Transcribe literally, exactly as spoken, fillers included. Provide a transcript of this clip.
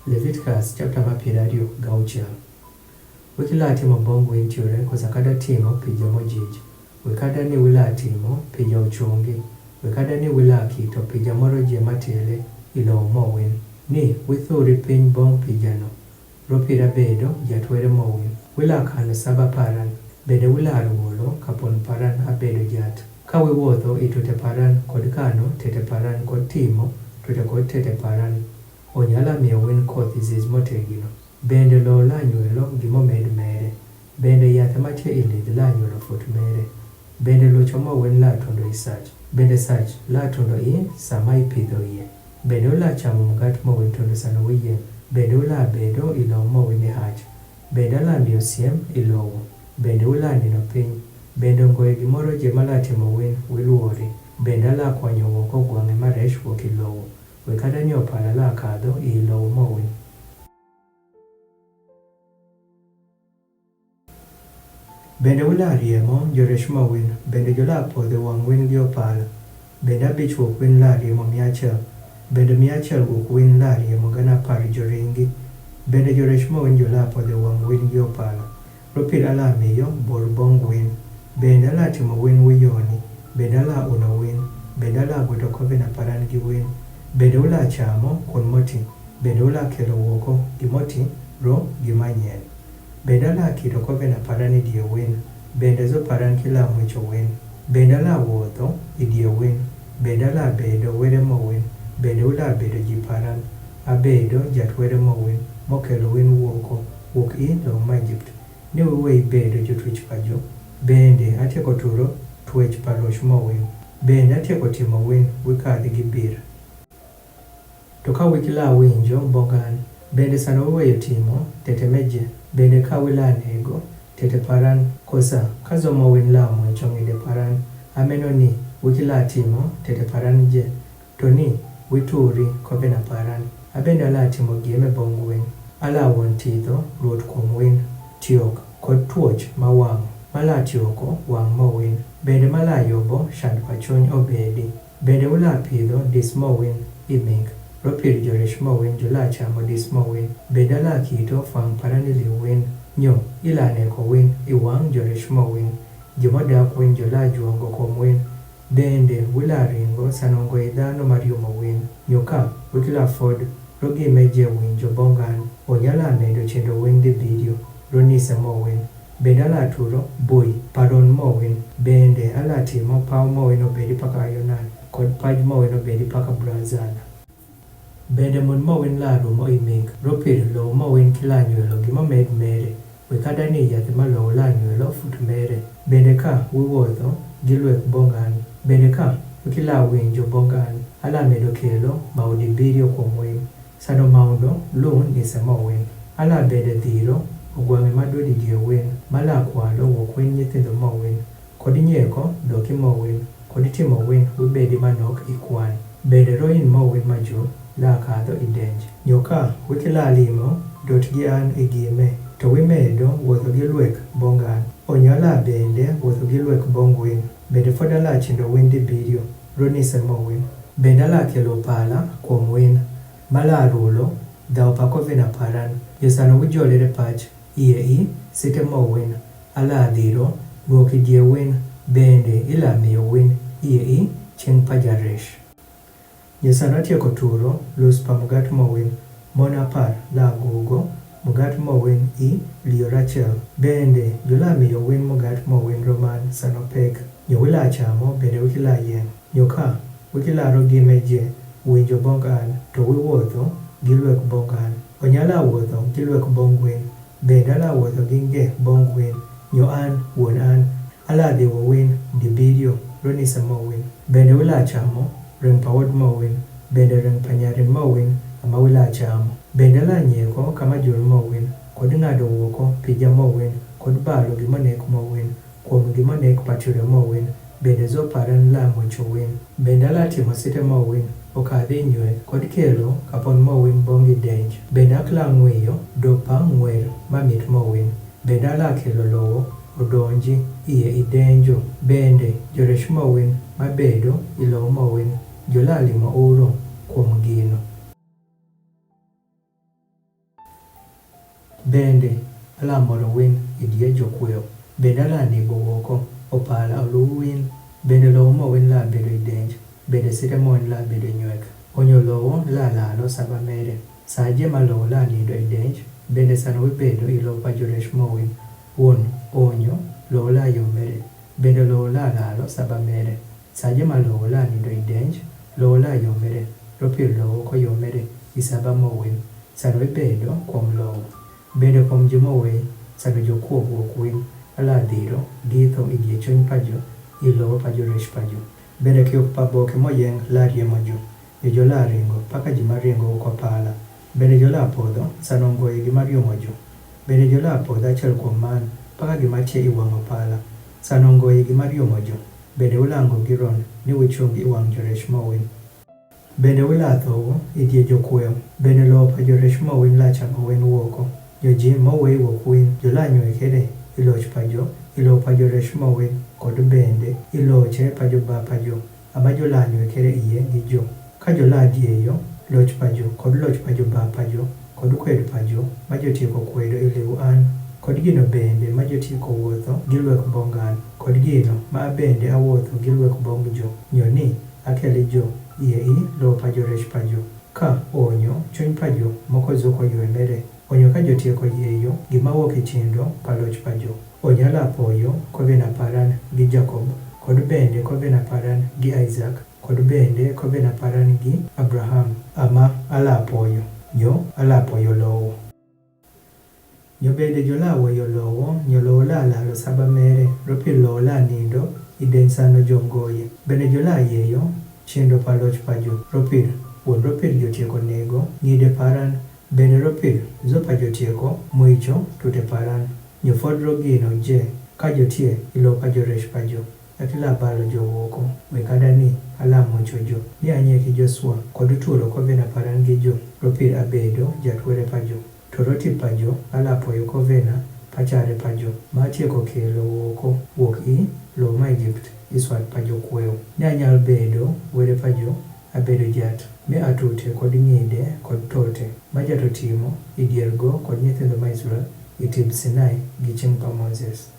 Leviticus chapter ma piero ariyo gauchiel. Wiki la timo bong win ture kosa kada timo pija mojij. Wekada ni wila timo pija ochongi. Wekada ni wila kito pija moro je matele ilo mo win. Ni withuri piny bong pija no. Ropira bedo jatwere mo win. Wila kano saba paran. Bede wila ruolo kapon paran abedo jat. Ka wiwotho itute paran kod kano tete paran kod timo tute kod tete paran. Onyala miyo win koth isis motegino. Bende lo la nyuelo gimo med mere. Bende yath mache ilidh la nyuelo fut mere. Bende lo chomo win la tundo isach. Bende sach la tundo i sama ipidho iye. Bende ula chamo mgat mo win tundo sano wiye. Bende ula bedo ilo mo win ihach. Bende ala miyo siem ilowo. Bende ula nino piny. Bende ongoye gimoro je mala timo win wiluori. Bende ala kwanyo woko gwange maresh woki lowo. Wekada nyo pala la kadho i lowo mo win. Bende wila riemo joresh mo win bende jola podhe wang win gi opala. Bende abich wok win la riemo miachel. Bende miachel wok win la riemo gana par joringi. Bende joresh mo win jola podhe wang win gi opala. Ropir ala miyo bor bong win. Bende ala timo win wiyoni. Bende ala uno win. Bende ala gudo kovena paran gi win. Bende ula chamo kun moti. Bende ula kelo woko gimoti ro gimanyen. Bende ala kito kovena paran idie win. Bende zo paran kila mwicho win. Bende ala wotho idie win. Bende ala bedo were mo win. Bende ula bedo ji paran. Abedo jat were mo win mokelo win woko wok i lo ma Egypt. Ni wiwe ibedo jotwech pa jo. Bende atieko turo twech pa loch mo win. Bende atieko timo win wikadhi gi bir. To ka wiki la winjo bogan bende sano wiweyo timo tete meje. Bende ka wila nego tete paran kosa ka zomo win la mwe chongide paran. Ameno ni wiki la timo tete paran je. To ni wituri kovena paran. Abende ala timo gieme bong win. Ala won tidho ruot kuom win. Tiok kod tuoch ma wang mala tioko wang mo win. Bende mala yobo shand pa chuny obedi. Bende ula pidho dis mo win imik. Ropir joresh mo win jola chamo dis mo win. Bende ala kito fang paran ili win. Nyo ila neko win iwang joresh mo win. Gimo dak win jola juongo kuom win. Bende wila ringo sanongo idhano mariumo win. Nyo ka wikila fod rogi meje winjo bongan. Onyala medo chendo win di bidio ronise mo win. Bende ala turo bui paron mo win. Bende ala timo paw mo win obedi paka ayonan kod paj mo win obedi paka brazana. Bende mon mo win la rumo imik ropir lo mo win kila nyuelo gimo med mere. Wekada ni yath ma lo la nyuelo fut mere. Bende ka wiwotho gilwek bongan. Bende ka wikila winjo bongan. Ala medo kelo ma udi birio kuom win. Sano maundo lun ni sema win. Ala bede dhiro ogwange madodi die win. Mala kwalo wok win nyithindo mo win. Kod nyeko doki mo win. Kod timo win wibedi manok ikwan. Bede roin mo win majo la kadho idenj. Nyoka wiki la limo dot gi an igime. To wimedo wuotho gi lwek bongan. Onyola bende wuotho gi lwek bong win. Bende foda la chindo win di birio. Ronise mo win. Bende ala kelo pala kuom win. Mala rulo dhao pako vina paran. Yosano wujolere pach iye i site mo win. Ala dhiro nuoki die win. Bende ila miyo win iye i ching pajaresh. Yosano tieko turo lus pa mugat mo win. Mona par la gugo mugat mo win i liyo rachel. Bende jula miyo win mugat mo win roman sano pek. Nyo wila chamo bende wikila yen. Nyo ka wiki laro gi meje winjo bong an to wiwuotho gi lwek bong an. Onyala wuotho gi lwek bong win. Bende ala wuotho gi nge bong win. Nyo an wuon an ala dhiwo win di bidio ronise mo win. Bende wila chamo ring pa wod mo win. Bende ring pa nyarin mo win ama wila chamo. Bende ala nyieko kama jur mo win kod ng'ado wuoko pija mo win kod balo gimo nek mo win. Kuom gima nek pachore mo win. Bende zo paran la mocho win. Bende ala timo site mo win okadhi nywe kod kelo kapon mo win bongi denj. Bende akla ng'weyo dopa ng'wer mamit mo win. Bende ala kelo lowo odonji iye idenjo. Bende joresh mo win mabedo ilowo mo win jola limo uro kuom gino. Bende ala moro win idie jokwew. Bende ala nibo woko, opala oluwu win. Bende lowo mowin la bedo idenj. Bende site mowin la bedo inywek. Onyo lowo la lalo saba mere. Saje ma lowo la nido idenj. Bende sano wibedo ilowo pa joresh mowin. Won, onyo, lowo la yomere. Bende lowo la lalo saba mere. Saje ma lowo la nido idenj. Lowo la yomere. Ropir lowo ko yomere. Isaba mowin. Sano wibedo kwom lowo. Bende kwom ji mowei, sano jokwok wuok win, ala dhiro, githo idie chony pa jo, ilowo pa joresh pa jo. Bende kiok pa boke moyeng la riemo jo. Jo jo la ringo, paka ji ma ringo wuko pala. Bende jo la podho, sano ngoyi gi ma riemo jo. Bende jo la podho achiel kwom man, paka gi ma tie iwang'o pala. Sano ngoyi gi ma riemo jo. Bende ulango gi ron, ni wichung iwang joresh mowin. Bende wila thowo idie jokwew. Bende lowo pa joresh mowin la chamo wen woko. Joji mowei wuok win, jo la nyuwe kere iloch pa jo, ilowo pa joresh mowin, kod bende iloche pa jo ba pa jo. Ama jo la nyuwe kere iye gi jo. Ka jo la dieyo, loch pa jo, kod loch pa jo ba pa jo, kod kwed pa jo, ma jotieko kwedo iliwu an, kod gino bende ma jotieko wuotho gi lwek bongan, kod gino ma abende awuotho gi lwek bong jo, nyo ni akeli jo, iye i lowo pa joresh pa jo. Ka, onyo, chony pa jo moko zoko ywe mere. Onyo ka jotieko yeyo gima wuok e chindo pa loch pa jo. Onyo ala poyo kovena paran gi Jakob, kod bende kovena paran gi Isak, kod bende kovena paran gi Abraham, ama ala poyo, nyo ala poyo lowo. Nyo bende jo la weyo lowo, nyo lowo la lalo saba mere, ropir lowo la nindo, ideny sano jongoye. Bende jo la yeyo chindo pa loch pa jo, ropir, won ropir jotieko nego ng'ide paran. Bende ropir zo pa jotieko mwicho tute paran. Nyo fod rogino je, ka jotie ilowo pa joresh pa jo. Akila balo jo woko, we kada ni ala mucho jo. Ni anye ki Joshua, kod uturo kovena paran gi jo, ropir abedo jatwere pa jo. To rotip pa jo ala poyo kovena pa chare pa jo, ma tieko kelo woko wuok i lowo ma Ijipt, iswat pa jo kwew. Ni anyal bedo were pa jo, abedo jat, mi atute kod ng'ide kod tote, ma jat otimo idier go kod nyithindo ma Israel i tib Sinai gi ching pa Moses.